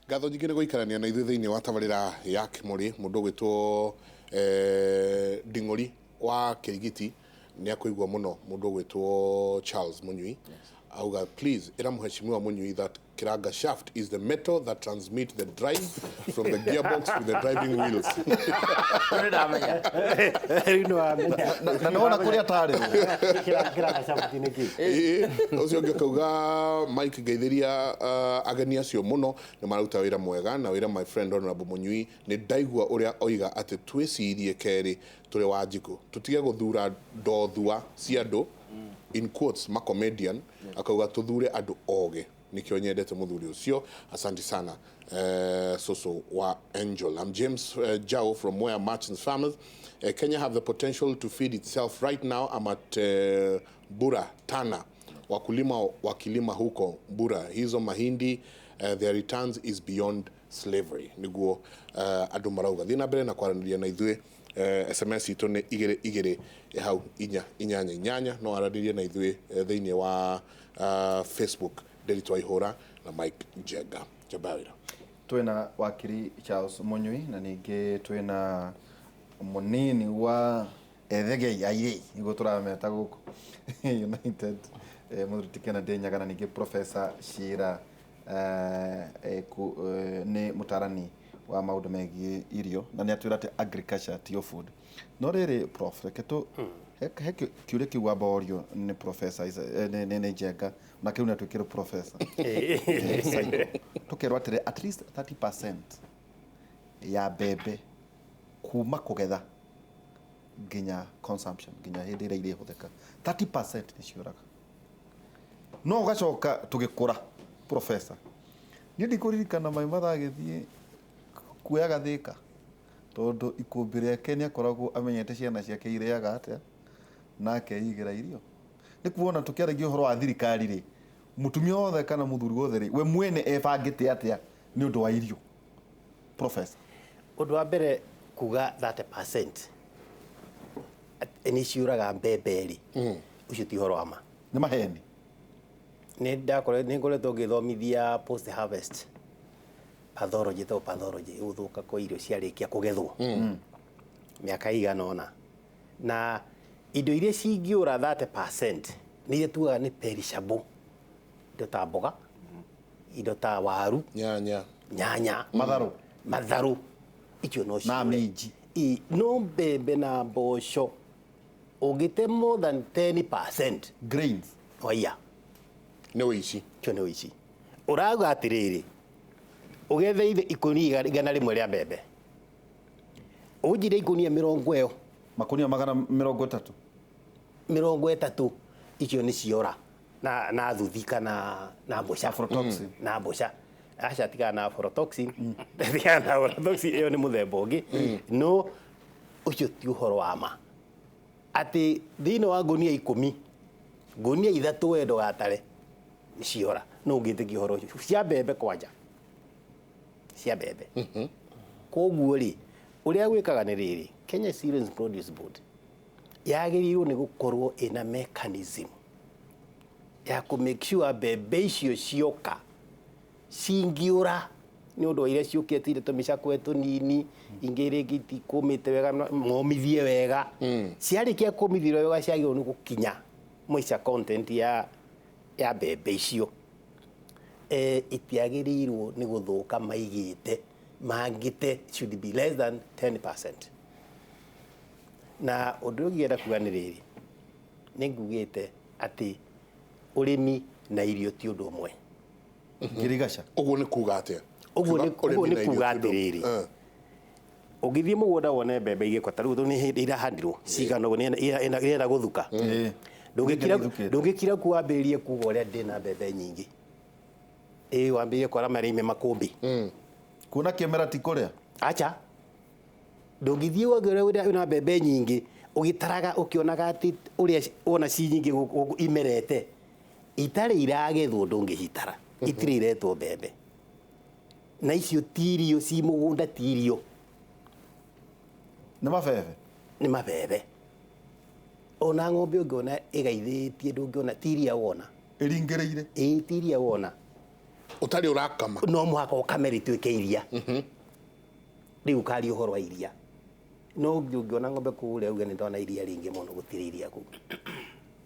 Ngatho nyingĩ nĩ gũikarania na ithuĩ thĩinĩ wa tabarĩra ya Kĩmũrĩ. Mũndũ ũgwĩtwo Nding'ũri wa Kĩrigiti nĩ akũigua mũno mũndũ ũgwĩtwo Charles Mũnyui. Auga, "Please ĩra mũheshimiwa Mũnyui that Kiranga shaft is the metal that transmit the drive from the gearbox to the driving wheels." Nĩ ndamenya. Rĩu nĩ wamenya. Na nĩwona kũrĩa tarĩ. Kĩranga shaft nĩ kĩ? Ĩĩ, ũcio ũngĩ akauga, "Mike, ngeithĩria ageni acio mũno, nĩ maruta wĩra mwega, na wĩra my friend Honorable Mũnyui nĩ ndaigua ũrĩa oiga atĩ twĩcirie kerĩ tũrĩ Wanjikũ, tũtige gũthura ndothua cia andũ, in quotes, macomedian." Akauga tũthure andũ ogĩ, nĩkĩo nyendete mũthuri ũcio. Asante sana, Soso wa Angel. I'm James Jao from Where Merchants Farmers. Kenya have the potential to feed itself right now. I'm at Bura Tana. Wakulima wakilima huko Bura hizo mahindi, their returns is beyond slavery." Niguo andũ marauga. Thiĩ na mbere na kwaranĩria na ithuĩ. SMS itũ nĩ 2 2 hau 4 8 8. No aranĩrie na ithuĩ thĩinĩ wa Facebook, Nderitu Waihũra na Mike Njenga Njamba ya wĩra. Twĩna wakiri Charles Mũnyui na ningĩ twĩna mũnini wa ethegei airĩ, nĩguo tũrameta gũkũ United, mũthuri ti Kennedy Nyaga, na ningĩ Professor Shira nĩ mũtarani wa maũndũ megiĩ irio na nĩ atwĩra atĩ agriculture tiyo food. No rĩrĩ, prof, reke tũ he kĩũria kĩu wamba worio nĩ professor nĩ Njenga, na kĩu nĩ atuĩkire professor. Cycle. Tũkerwo atĩrĩ, at least 30% ya mbembe kuma kũgetha nginya consumption, nginya hĩndĩ ĩrĩa irĩhũthĩka, 30% nĩ ciũraga. No ũgacoka tũgĩkũra, professor, niĩ ndikũririkana mai mathaa agĩthiĩ kuoya gathĩka, tondũ ikũmbĩ rĩake nĩ akoragwo amenyete ciana ciake irĩaga atĩa na akeigĩra irio. Nĩ kuona tũkĩaragia ũhoro wa thirikari rĩ, mũtumia wothe kana mũthuri wothe rĩ, we mwene ebangĩte atĩa nĩ ũndũ wa irio, professor? Ũndũ wa mbere, kuga 30% nĩ ciũraga mbembe rĩ, ũcio ti ũhoro wa ma. Nĩ maheni. Nĩ ngoretwo ngĩthomithia post harvest pathology, to pathology, gũthũka kwa irio ciarĩkia kũgethwo, mĩaka ĩigana ũna, na indo iria cingĩũra 30% nĩ iria tugaga nĩ perishable, indo ta mboga, indo ta waru, nyanya, nyanya, matharũ, matharũ, icio no na ciũre. Minji. No mbembe na mboco ũngĩte more than 10% grains, waiya. Nĩ ũici. Cio nĩ ũici. Ũrauga atĩrĩrĩ, ũgetheire ikũnia 100 rĩa mbembe, ũnjire ikũnia 20 ĩyo, makunia 130. 30 icio nĩ ciora na thuthi kana na mbũca. Aflatoxin. Na mbũca. Aca, tigana na aflatoxin, tigana na aflatoxin, ĩyo nĩ mũthemba ũngĩ. No ũcio ti ũhoro wa ma atĩ thĩinĩ wa ngũnia 10, ngũnia 3 we ndũgatare nĩ ciora. No ũngĩtĩkia ũhoro ũcio cia mbembe kwanja, cia mbembe? Koguo rĩ, ũrĩa gwĩkaga nĩ rĩrĩ, Kenya Cereals Produce Board yagĩrĩirwo nĩ gũkorwo ĩna mechanism ya kũ make sure mbembe icio cioka cingĩũra nĩ ũndũ wa iria ciũkĩte irĩ tũmĩcakwe tũnini, ingĩ rĩngĩ itikũmĩte wega, momithie wega. Ciarĩkia kũmithio wega, ciagĩrĩirwo nĩ gũkinya moisture content ya mbembe icio, itiagĩrĩirwo nĩ gũthũka maigĩte mangĩte, should be less than 10%. Na ũndũ ũrĩa ũngĩenda kuga nĩ rĩrĩ, nĩ ngugĩte atĩ ũrĩmi na irio ti ũndũ ũmwe. Ngirigaca. Ũguo nĩ kuga atĩa? Ũguo Ũrĩmi ũguo na nĩ irio kuga ti ũndũ- atĩrĩrĩ, ũngĩthiĩ mũgũnda wone mbembe igĩkwa ta rĩu nĩ hĩndĩ irahandirwo cigana ũguo, irenda gũthuka. Ndũngĩkira. Nĩ ithukĩte. Ndũngĩkira kuo wambĩrĩrie kuga ũrĩa ndĩna mbembe nyingĩ, ĩ wambĩrĩrie kwara marĩime makũmbĩ. Kuona kĩmera ti kũrĩa. Acha, ndũngĩthiĩ wongerere ũrĩa wĩna mbembe nyingĩ ũgĩtaraga ũkĩonaga atĩ ũrĩa wona ci nyingĩ gũkũ imerete itarĩ iragethwo, ndũngĩcitara, itirĩ iretwo mbembe, na icio ti irio ci mũgũnda, ti irio. Nĩ mabebe. Nĩ mabebe. Ona ng'ombe ũngĩona ĩgaithĩtie, ndũngĩona ti iria wona. Ĩringĩrĩire. Ĩĩ, ti iria wona. Ũtarĩ ũrakama. No mũhaka ũkame rĩtuĩke iria. Rĩu ũkaria ũhoro wa iria, no ũngĩona ng'ombe kũrĩa uge nĩ ndona iria rĩingĩ mũno, gũtirĩ iria kũu,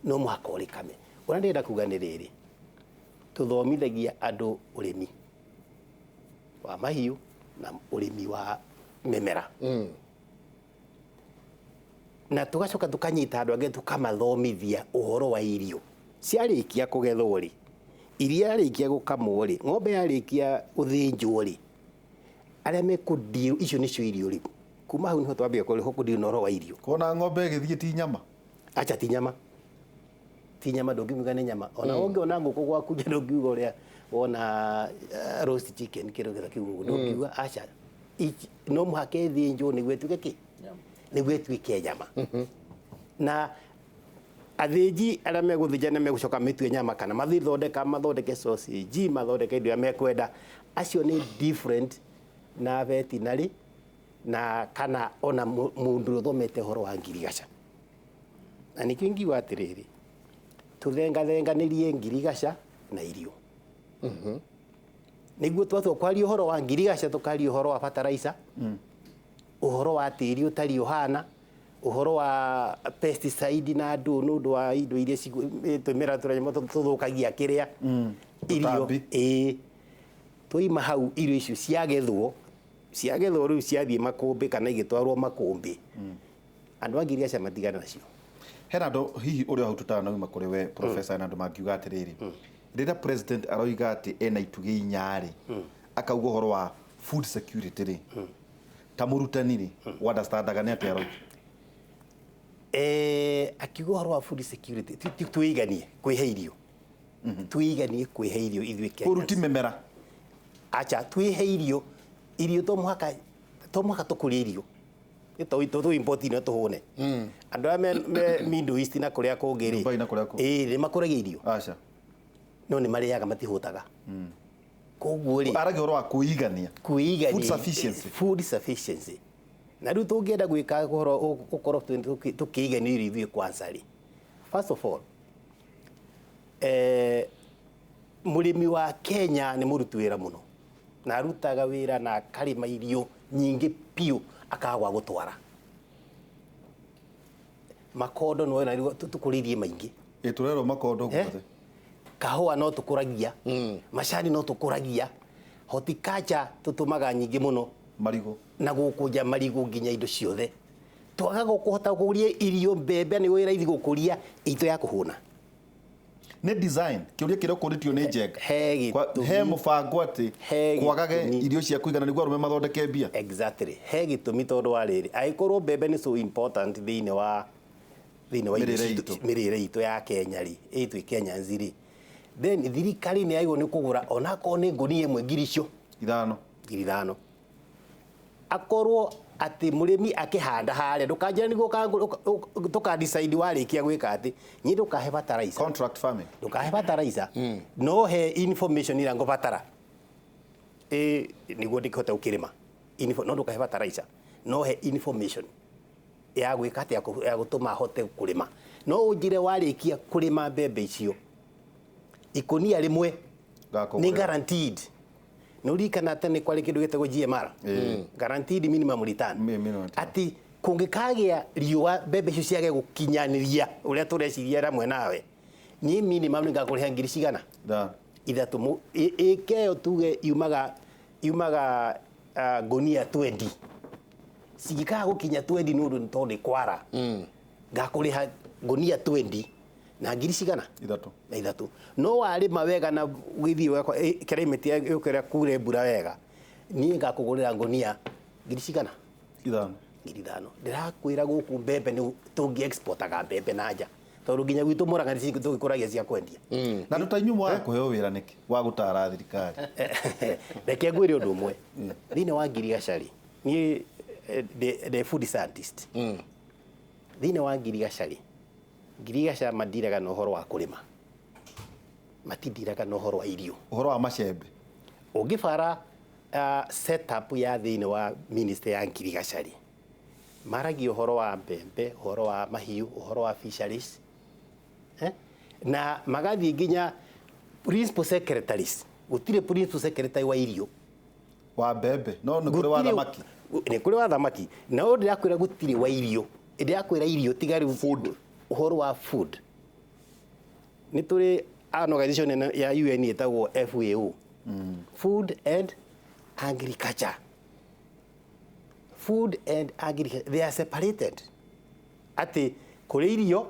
no mũhaka ũrĩkame. Ũrĩa ndĩrenda kuga nĩ rĩrĩ, tũthomithagia andũ ũrĩmi wa mahiũ na ũrĩmi wa mĩmera, na tũgacoka tũkanyita andũ angĩ tũkamathomithia ũhoro wa irio ciarĩkia kũgethwo rĩ, iria yarĩkia gũkamwo rĩ, ng'ombe yarĩkia gũthĩnjwo rĩ, arĩa mekũndio icio nĩcio irio rĩu. Kuma hau niho twambia kũdeal na ũhoro wa irio. Kuona ng'ombe ĩgĩthiĩ ti nyama. Acha, ti nyama, ti nyama, ndũngiuga nĩ nyama. Ona ũngĩona ngũkũ gwaku nja ndũngiuga ũrĩa wona roast chicken kĩndũ gĩtha kĩu ũguo, ndũngiuga aca. No mũhaka ĩthĩnjwo nĩguo ĩtuĩke kĩ, nĩguo ĩtuĩke nyama. Na athĩnji arĩa megũthĩnja nĩ megũcoka mĩtue nyama kana mathondeka mathondeke sausage, mathondeke indo iria mekwenda, acio nĩ different na veterinary na kana ona mũndũ ũthomete ũhoro wa ngirigaca. Na nĩkĩo ingiuga atĩrĩrĩ, tũthengathenganĩrie ngirigaca na irio, nĩguo twatua kwaria ũhoro wa ngirigaca tũkaria ũhoro wa fertilizer, ũhoro wa tĩri ũtariĩ ũhana, ũhoro wa pesticide na ndũ nĩ ũndũ wa indo iria tũmĩra tũrĩa tũthũkagia kĩrĩa irio. Tũtambi. Ĩĩ, twaima hau irio icio ciagethwo, ciagethwo rĩu ciathiĩ makũmbĩ kana igĩtwarwo makũmbĩ, andũ a ngirigaca matigana nacio. Hena andũ hihi ũrĩa hau tũtanauma kũrĩ we professor, hena andũ mangiuga atĩrĩrĩ, rĩrĩa president aroiga atĩ ena itugĩ inya rĩ, akauga ũhoro wa food security rĩ, ta mũrutani rĩ, understandaga nĩ atĩa aroiga? Akiuga ũhoro wa food security, twĩiganie kwĩhe irio, twĩiganie kwĩhe irio ithuĩ Kenyans. Kũruti mĩmera. Acha, twĩhe irio, irio to mũhaka tũkũrie irio tũ import no tũhũne. Andũ arĩa me Middle East na kũrĩa kũngĩ rĩ, Dubai na kũrĩa kũngĩ. Ĩĩ, nĩ makũragia irio. Aca. No nĩ marĩaga, matihũtaga. Koguo rĩ, aragia ũhoro wa kwĩigania. Kwĩigania. Food sufficiency. Food sufficiency. Na rĩu tũngĩenda gwĩka ũhoro ũkorwo tũkĩigania irio ithuĩ kwanza rĩ, first of all, mũrĩmi wa Kenya nĩ mũruti wĩra mũno na arutaga wĩra na akarĩma irio nyingĩ biũ akaga gwa gũtwara. Makondo nĩ wona rĩu tũkũrĩirie maingĩ. Ĩ, tũrerwo makondo Eh? guothe. Kahũa no tũkũragia, macani no tũkũragia, horticulture tũtũmaga nyingĩ mũno. Marigũ. Na gũkũnja marigũ nginya indo ciothe. Twaga kũhota gũkũria irio, mbembe nĩ wĩ raithi gũkũria itũ ya kũhũna. Nĩ design kĩũria kĩrĩa ũkũrĩtio nĩ Njenga. He gĩtũmi. He mũbango atĩ He kwagage gĩtũmi. irio cia kũigana nĩguo arũme mathondeke mbia. Exactly, he gĩtũmi, tondũ wa rĩrĩ, angĩkorwo mbembe nĩ so important thĩinĩ wa irio Mĩrĩre citũ- itũ. Mĩrĩre itũ ya Kenya rĩ, ĩtwĩ Kenyans rĩ, then thirikari nĩ yagĩrĩirwo nĩ kũgũra onakorwo nĩ ngũnia ĩmwe ngiri icio 5. 5,000, akorwo atĩ mũrĩmi akĩhanda harĩa ndũkanjĩra nĩguo tũka decide warĩkia gwĩka atĩ niĩ ndũkahe fertilizer. Contract farming. Ndũkahe fertilizer, no he information ĩrĩa ngũbatara ĩ nĩguo ndĩkĩhote gũkĩrĩma. No ndũkahe fertilizer, no he information ya gwĩka atĩ ya gũtũma hote kũrĩma. No ũnjĩre warĩkia kũrĩma mbembe icio ikũnia rĩmwe Ngakũgũrĩra. Nĩ guaranteed. Nĩ ũririkana tene kwarĩ kĩndũ gĩtagwo GMR, guaranteed minimum return. Minimum return. Atĩ kũngĩkagĩa riũa mbembe icio ciage gũkinyanĩria ũrĩa tũreciria ramwe nawe, niĩ minimum nĩ ngakũrĩha ngiri cigana? 5. 3. Ĩke ĩyo tuge yumaga ngũnia 20, cingĩkaga gũkinya 20 nĩ ũndũ nĩ tondũ nĩ kwara, ngakũrĩha ngũnia 20 na ngiri cigana? 3. Na 3. No warĩma wega na gĩthiĩ wega, climate yũkĩra kure mbura wega, niĩ ngakũgũrĩra ngũnia ngiri cigana? 5. 5,000. Ndĩrakwĩra gũkũ mbembe nĩ tũngĩ exportaga mbembe na nja, tondũ nginya gwitũ Mũrang'a nĩ tũgĩkũragia cia kwendia. Na andũ ta inyuĩ mwaga kũheo wĩra nĩkĩ wa gũtara thirikari? Reke ngwĩre ũndũ ũmwe, thĩinĩ wa ngirigaca rĩ, niĩ ndĩ food scientist. Thĩinĩ wa ngirigaca rĩ, ngirigaca mandiraga na ũhoro wa kũrĩma, matindiraga na ũhoro wa irio. Ũhoro wa macembe. Ũngĩbara setup ya thĩinĩ wa ministry ya ngirigaca rĩ, maragia ũhoro wa mbembe, ũhoro wa mahiũ, ũhoro wa fisheries, eh? Na magathiĩ nginya principal secretaries. Gũtirĩ principal secretary wa irio. Wa mbembe no nĩ kũrĩ wa thamaki. Nĩ kũrĩ wa thamaki. Na ũndũ ndĩrakwĩra gũtirĩ wa irio. Ndĩrakwĩra irio tiga rĩu Food. Ũhoro wa food. Nĩ tũrĩ an organization ĩno ya UN ĩtagwo FAO. Food and Agriculture. Food and agriculture they are separated. Atĩ kũrĩ irio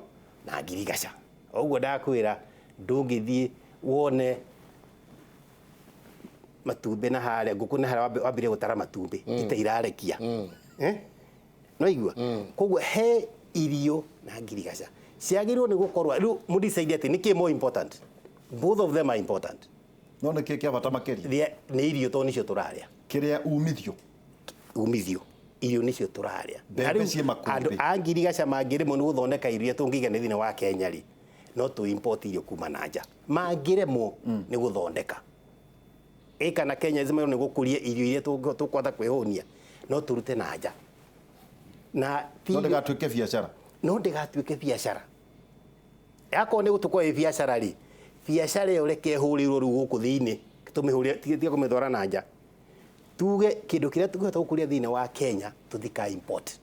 na ngirigaca. Ũguo ndakwĩra ndũngĩthiĩ wone matumbĩ na harĩa ngũkũ na harĩa wambĩrĩrie gũtara matumbĩ ite irarekia. Eh? No igua koguo he irio na ngirigaca ciagĩrĩirwo nĩ gũkorwo rĩu mũdecide atĩ nĩkĩ more important. Both of them are important. No nĩ kĩ kĩa bata makĩria? Nĩ irio tondũ nĩcio tũrarĩa. Kĩrĩa umithio. Umithio irio nĩcio tũrarĩa. Mbembe Na rĩu ciĩ makũmbĩ. Andũ a ngirigaca mangĩremwo nĩ gũthondeka irio iria tũngĩigana thĩinĩ wa Kenya rĩ, no tũ import irio kuma na nja. Mangĩremwo nĩ gũthondeka ĩ kana Kenya nĩ gũkũria irio iria tũkũhota kwĩhũnia, no tũrute na nja. Na ti No ndĩgatuĩke biacara. No ndĩgatuĩke biacara. Akorwo nĩ gũtũkorwo ĩ biacara rĩ, biacara ĩyo reke ĩhũrĩrwo rĩu gũkũ thĩinĩ, tũmĩhũrĩre, tiga kũmĩtwara na nja. Tuge kĩndũ kĩrĩa tũngĩhota gũkũria thĩinĩ wa Kenya tũtika import.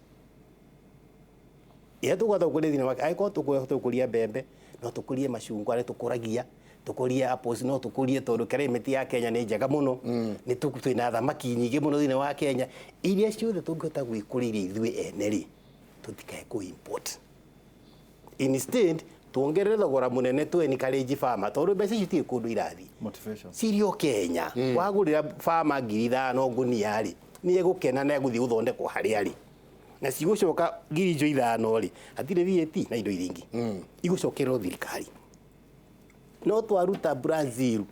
Ĩrĩa tũkũhota gũkũria thĩinĩ wa Kenya, angĩkorwo tũkũhota gũkũria mbembe, no tũkũrie macungwa nĩ tũkũragia, tũkũrie apples no tũkũrie tondũ climate ya Kenya nĩ njega mũno. Nĩ twĩna thamaki nyingĩ mũno thĩinĩ wa Kenya. Iria ciothe tũngĩhota gwĩkũrĩria ithuĩ ene rĩ, tũtikae kũ import. Instead, tuongerere thogora mũnene tũ encourage farmer tondũ mbeca icio itirĩ kũndũ irathiĩ. Motivation. Cirio Kenya. Wagũrĩra farmer 5,000 ngũnia rĩ, nĩ egũkena na egũthiĩ gũthondekwo harĩa arĩ. Na cigũcoka 5,000 rĩ, hatirĩ VAT na indo iria ingĩ. Igũcokererwo thirikari. No twaruta Brazil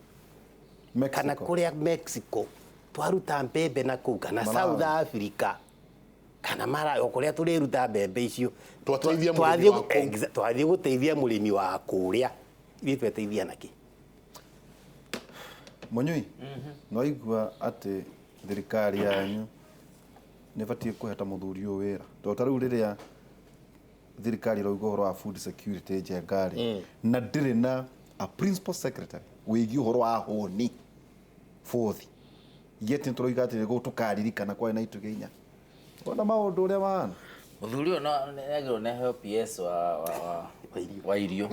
kana Mexico. kũrĩa Mexico, twaruta mbembe na kũu kana Malawi. South Africa kana Malawi, o kũrĩa tũrĩruta mbembe icio. Twateithia mũrĩmi wa kũu. Twathiĩ gũteithia mũrĩmi wa kũrĩa. Ithuĩ tweteithia nakĩ? Mũnyui, no igua atĩ thirikari yanyu nĩ ĩbatiĩ kũhe ta mũthuri ũyũ wĩra. Tondũ ta rĩu rĩrĩa thirikari ĩrauga ũhoro wa food security njega rĩ, na ndĩrĩ na a principal secretary wĩgiĩ ũhoro wa hũni bũthi. Yet nĩ tũroiga atĩ nĩguo tũkaririkana kwarĩ na itugĩ inya. Wona maũndũ ũrĩa mahana. Mũthuri ũyũ nĩ agĩrĩirwo nĩ aheo PS wa irio.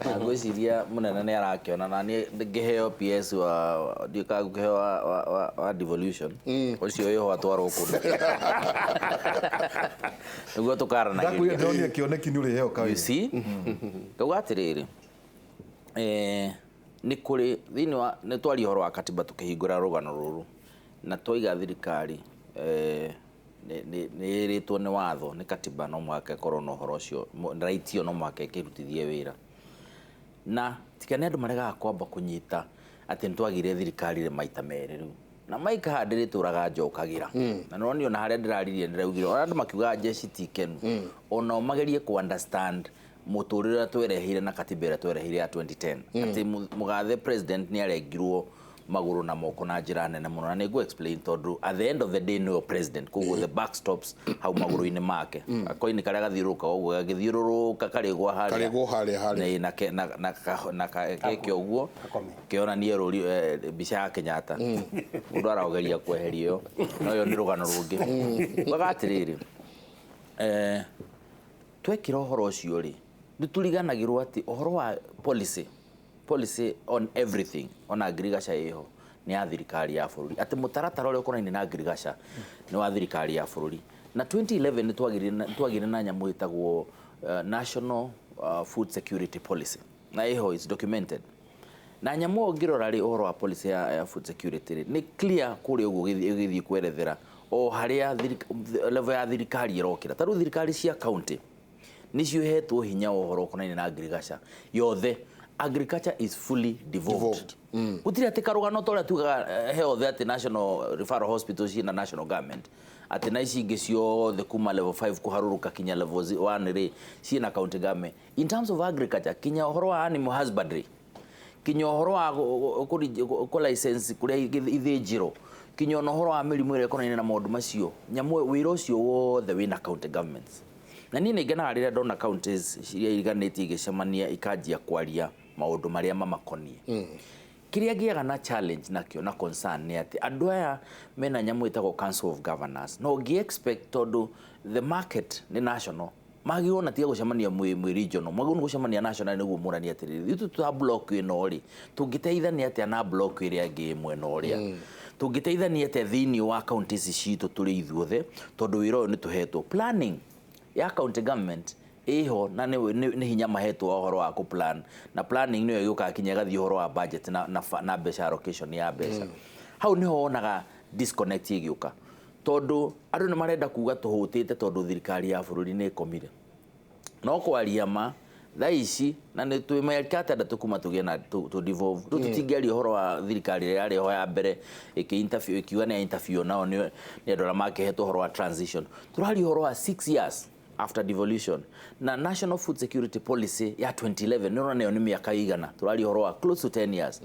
Na ngwĩciria mũnene nĩ arakĩona na niĩ ngĩheo PS wa ndiũĩ kana ngũkĩheo wa devolution. Ũcio wĩho atwarwo kũndũ. Nĩguo tũkaranagĩria. Ndakwĩra ndĩronire kĩoneki nĩ ũrĩheo kawĩra. You see? Ngauga atĩrĩrĩ, nĩ kũrĩ thĩinĩ wa nĩ twaria ũhoro wa katiba tũkĩhingũra rũgano rũrũ na twaiga thirikari nĩ ĩrĩtwo nĩ watho nĩ katiba no mũhaka ĩkorwo na ũhoro ũcio, right ĩyo no mũhaka ĩkĩrutithie wĩra. Na tiga nĩ andũ maregaga kwamba kũnyita atĩ nĩ twagire thirikari rĩ maita merĩ rĩu. Na Mike haha ndĩrĩtũraga njokagĩra. Na nĩwonire ona harĩa ndĩraririe ndĩraugire, ona andũ makiugaga jeshi ti kenu. Ona o magerie kũ understand mũtũrĩre ũrĩa twereheire na katiba ĩrĩa twereheire ya 2010. Atĩ mũgathe president nĩ arengirwo magũrũ na moko na njĩra nene mũno. Na nĩ ngũ explain tondũ at the end of the day nĩwe president, koguo the back stops hau magũrũ-inĩ make. Gakoini karĩa gathiũrũrũkaga ũguo, gagĩthiũrũrũka karĩgwa harĩa. Karĩgwo harĩa harĩa. Na, na ke, na, na, ka, na ka, keke ũguo, Gakome. kĩonanie rũri, mbica ya Kenyatta. Mũndũ arageria kweheria ĩyo, no ĩyo nĩ rũgano rũngĩ. Ugaga atĩrĩrĩ, twekĩra ũhoro ũcio rĩ, nĩ tũriganagĩrwo atĩ ũhoro wa policy, policy on everything, ona ngirigaca ĩho nĩ ya thirikari ya bũrũri. Atĩ mũtaratara ũrĩa ũkonainie na ngirigaca nĩ wa thirikari ya bũrũri. Na 2011 nĩ twagĩire na nyamũ ĩtagwo, National, Food Security Policy. Na ĩho is documented. Na nyamũ ĩyo ũngĩrora rĩ, ũhoro wa policy ya food security rĩ, nĩ clear kũrĩa ũguo ũgĩthiĩ kwerethera o harĩa level ya thirikari ĩrokĩra. Ta rĩu thirikari cia county nĩcio ihetwo hinya wa ũhoro ũkonainie na ngirigaca yothe. Agriculture is fully devolved. Devolved. Gũtirĩ atĩ karũgano ta ũrĩa tugaga, he othe atĩ National Referral Hospital ciĩna national government, atĩ na ici ingĩ ciothe kuma level 5 kũharũrũka kinya level 1 rĩ, ciĩna county government. In terms of agriculture, kinya ũhoro wa animal husbandry, kinya ũhoro wa kũ license kũrĩa ithĩnjĩro, kinya ona ũhoro wa mĩrimũ ĩrĩa ĩkonainie na maũndũ macio, nyamũ wĩra ũcio wothe wĩna county governments. Na niĩ nĩ ngenaga rĩrĩa ndona counties iria iriganĩtie igĩcemania ikanjia kwaria maũndũ marĩa mamakoniĩ. Kĩrĩa ngĩaga na challenge nakĩo na concern nĩ atĩ andũ aya mena nyamũ ĩtagwo Council of Governors, no ũngĩ expect, tondũ the market nĩ national, magĩrĩirwo na tiga gũcemania mwĩ regional, mwagĩrĩirwo nĩ gũcemania national nĩguo mũranie atĩrĩrĩ, ithuĩ twa block ĩno rĩ, tũngĩteithania atĩa na block ĩrĩa ĩngĩ ĩ mwena ũrĩa, tũngĩteithania atĩa thĩinĩ wa county ici citũ tũrĩ ithuothe, tondũ wĩra ũyũ nĩ tũhetwo. Planning ya county government ĩho na nĩ hinya mahetwo wa ũhoro wa kũ-plan, na planning nĩyo ĩgĩũkaga kinya ĩgathiĩ ũhoro wa budget na mbeca, allocation ya mbeca. Hau nĩho wonaga disconnect ĩgĩũka, tondũ andũ nĩ marenda kuga tũhũtĩte tondũ thirikari ya bũrũri nĩ ĩkomire. No kwaria ma thaa ici na nĩ twĩ mĩaka 6 kuma tũgĩe na tũ devolve, rĩu tũtingĩaria ũhoro wa thirikari ĩrĩa yarĩ ho ya mbere ĩkĩ interview, ĩkiuga nĩ ya interview nao nĩ andũ arĩa makĩhetwo ũhoro wa transition. Tũraria ũhoro wa 6 years after devolution na National Food Security Policy ya 2011, nĩ ũrona nayo nĩ mĩaka igana, tũraria ũhoro wa close to 10 years.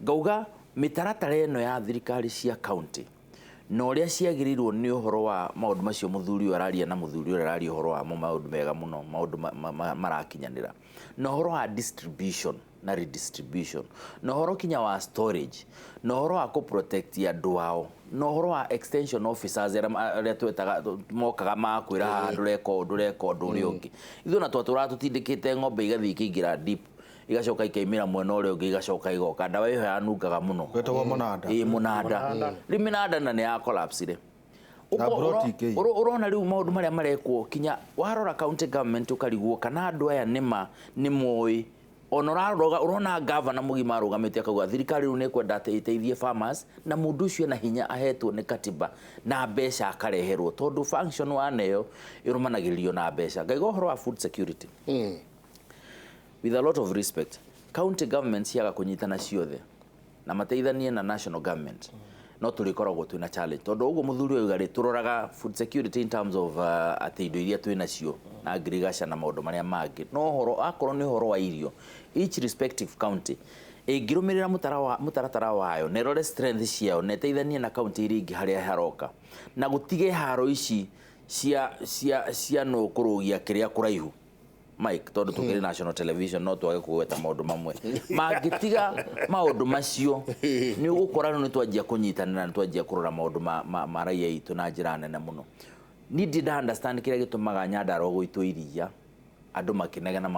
Ngauga mĩtaratara ĩno ya thirikari cia county na ũrĩa ciagĩrĩirwo nĩ ũhoro wa maũndũ macio mũthuri ũyũ araria na mũthuri ũrĩa araria ũhoro wamo, maũndũ mega mũno, maũndũ marakinyanĩra na ũhoro wa distribution na redistribution na ũhoro kinya wa storage na ũhoro wa kũ-protect andũ ao na ũhoro wa extension officers arĩa twetaga mokaga makwĩra haha ndũreka ũũ, ndũreka ũndũ ũrĩa ũngĩ. Ithuĩ ona twatũraga tũtindĩkĩte ng'ombe igathiĩ ikaingĩra deep, igacoka ikaimĩra mwena ũrĩa ũngĩ, igacoka igoka. Ndawa ĩyo yanungaga mũno. Gwetagwo mũnanda. Ĩ, mũnanda. Rĩu mĩnanda na nĩ ya collapsire. Na plot ikĩiywo. Ũrona rĩu maũndũ marĩa marekwo, kinya warora county government ũkarigwo kana andũ aya nĩma nĩ moĩ. Ona ũraroga ũrona gavana mũgima arũgamĩte akauga thirikari rĩu nĩ ĩkwenda atĩ ĩteithie farmers, na mũndũ ũcio ena hinya ahetwo nĩ katiba na mbeca akareherwo, tondũ function waneo ĩrũmanagĩrĩrio na mbeca. Ngaiga ũhoro wa food security, with a lot of respect, county government ciaga kũnyitana ciothe na mateithanie na national government, no tũrĩkoragwo twĩna challenge, tondũ ũguo mũthuri ũyũ rĩ, tũroraga food security in terms of atĩ indo iria twĩ nacio na ngirigaca na maũndũ marĩa mangĩ, no ũhoro akorwo nĩ ũhoro wa irio, each respective county ĩngĩrũmĩrĩra mũtaratara wayo na ĩrore strength ciao na ĩteithanie na county iria ingĩ harĩa haroka, na gũtige haro ici cia nũ kũrũgia kĩrĩa kũraihu. Mike, tondũ tũkĩrĩ national television, no twage kũgweta maũndũ mamwe. Mangĩtiga maũndũ macio, nĩ ũgũkora rĩu nĩ twanjia kũnyitanĩra, nĩ twanjia kũrora maũndũ ma raia itũ na njĩra nene mũno. Niĩ ndirĩ nda understand kĩrĩa gĩtũmaga Nyandarua gũitwo iria, andũ makĩnegena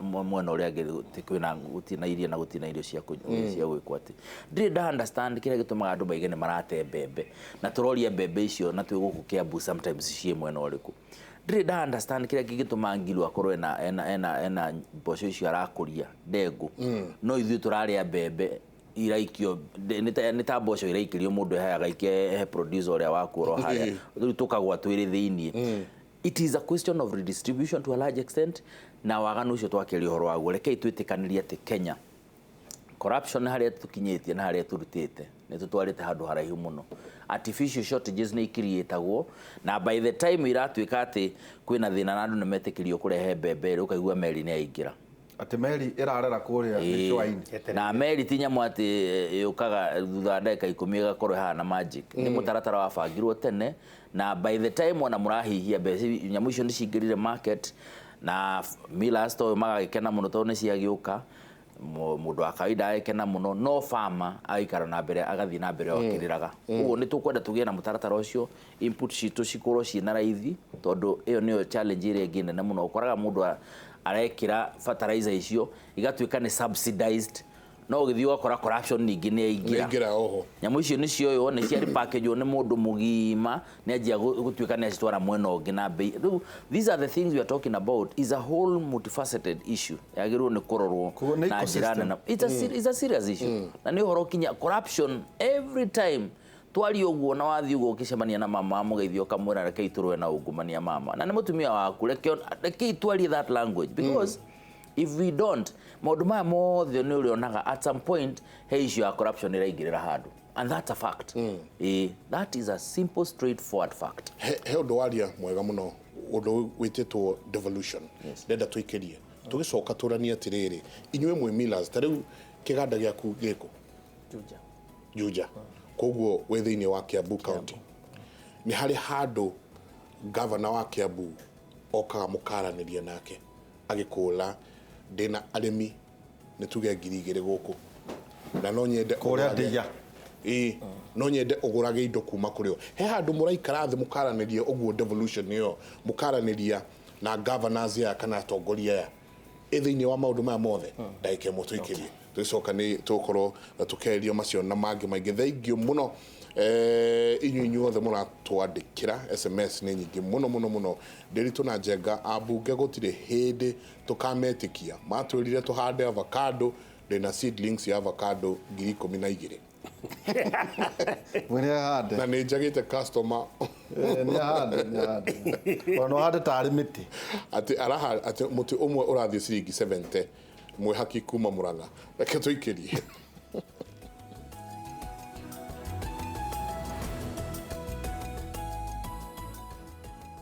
mwena ũrĩa ũngĩ kwĩna gũtirĩ na iria na gũtirĩ na irio cia gwĩkwo atĩ. Ndirĩ nda understand kĩrĩa gĩtũmaga andũ maige nĩ marate mbembe na tũroria mbembe icio na twĩ gũkũ Kiambu sometimes ciĩ mwena ũrĩkũ. Ndirĩ nda understand kĩrĩa kĩngĩtũma Ngilu akorwo ena mboco icio arakũria ndengũ, no ithuĩ tũrarĩa mbembe iraikio nĩ ta mboco iraikĩrio mũndũ ehe agaikia he producer ũrĩa waku oro harĩa, rĩu tũkagwa twĩrĩ thĩiniĩ. It is a question of redistribution to a large extent, na waganu ũcio twakĩaria ũhoro waguo. Rekei twĩtĩkanĩrie atĩ Kenya corruption harĩa tũkinyĩtie na harĩa tũrutĩte nĩ tũtwarĩte handũ haraihu mũno. Artificial shortages nĩ ikiriĩtagwo, na by the time iratuĩka atĩ kwĩna thĩna na andũ nĩ metĩkĩrio kũrehe mbembe rĩ, ũkaigua meri nĩ yaingĩra. Atĩ meri ĩrarera kũrĩa gĩcũa-inĩ. Na meri ti nyamũ atĩ yũkaga thutha wa ndagĩka 10 ĩgakorwo ĩhana magic. Nĩ mũtaratara wabangirwo tene, na by the time ona mũrahihia mbeca, nyamũ icio nĩ cingĩrire market, na millers to magagĩkena mũno tondũ nĩ ciagĩũka. Mũndũ wa kawaida agĩkena mũno, no farmer agaikara na mbere, agathiĩ na mbere o akĩrĩraga. Ũguo nĩ tũkwenda tũgĩe na mũtaratara ũcio, input citũ cikorwo ciĩna raithi, tondũ ĩyo nĩyo challenge ĩrĩa ĩngĩ nene mũno. Ũkoraga mũndũ arekĩra fertilizer icio igatuĩka nĩ subsidized, no ũgĩthiĩ ũgakora corruption ningĩ nĩ yaingĩra. Nĩaingĩra oho. Nyamũ icio nĩ cioywo, nĩ ciarĩ package nĩ mũndũ mũgima, nĩ anjia gũtuĩka nĩ acitwara mwena ũngĩ na bei. Rĩu these are the things we are talking about, is a whole multifaceted issue yagĩrĩirwo nĩ kũrorwo Koguo nĩ na njĩra ecosystem. nene. It's a serious issue. Na nĩ ũhoro kinya corruption every time twaria ũguo, na wathiĩ ũguo ũkĩcemania na mama mũgeithio ũkamwĩra rekei tũrũe na ungumania mama, na nĩ mũtumia waku, rekei twarie that language, because if we don't, maũndũ maya mothe nĩ ũrĩonaga at some point he issue ya corruption ĩraingĩrĩra handũ, and that's a fact. That is a simple straightforward fact. He ũndũ waria mwega mũno, ũndũ wĩtĩtwo devolution. Ndenda tũikĩrie tũgĩcoka tũranie atĩrĩrĩ, inyuĩ mwĩ millers, ta rĩu kĩganda gĩaku gĩkũ? Juja. Juja. Koguo wĩ thĩinĩ wa Kiambu County. Nĩ harĩ handũ governor wa Kiambu okaga mũkaranĩria nake agĩkũra ndĩna arĩmi nĩ tuge 2,000 gũkũ, Na no nyende Kũrĩa ũgũrage- ndĩya. Ĩĩ, no nyende ũgũrage indo kuma kũrĩ o. He handũ mũraikara thĩ mũkaranĩria ũguo devolution ĩyo, mũkaranĩria na governors aya kana atongoria aya ĩ thĩinĩ wa maũndũ maya mothe. Ndagĩka ĩmwe tũikĩrie, tũgĩcoka nĩ tũgũkorwo tũkĩarĩria macio na mangĩ maingĩ. Thaingio mũno inyuĩ inyuothe mũratwandĩkĩra SMS, nĩ nyingĩ mũno mũno mũno. Ndĩritũ na Njenga, ambunge gũtirĩ hĩndĩ tũkametĩkia. Matwĩrire tũhande avocado, ndĩna seedlings ya avocado 12,000. We nĩ ahande. Na nĩ njagĩte customer. Nĩ ahande, nĩ ahande. Ona no ahande tarĩ mĩtĩ. Atĩ araha atĩ mũtĩ ũmwe ũrathiĩ ciringi 70. Mwĩhaki kuma Mũrang'a. Reke tũikĩrie.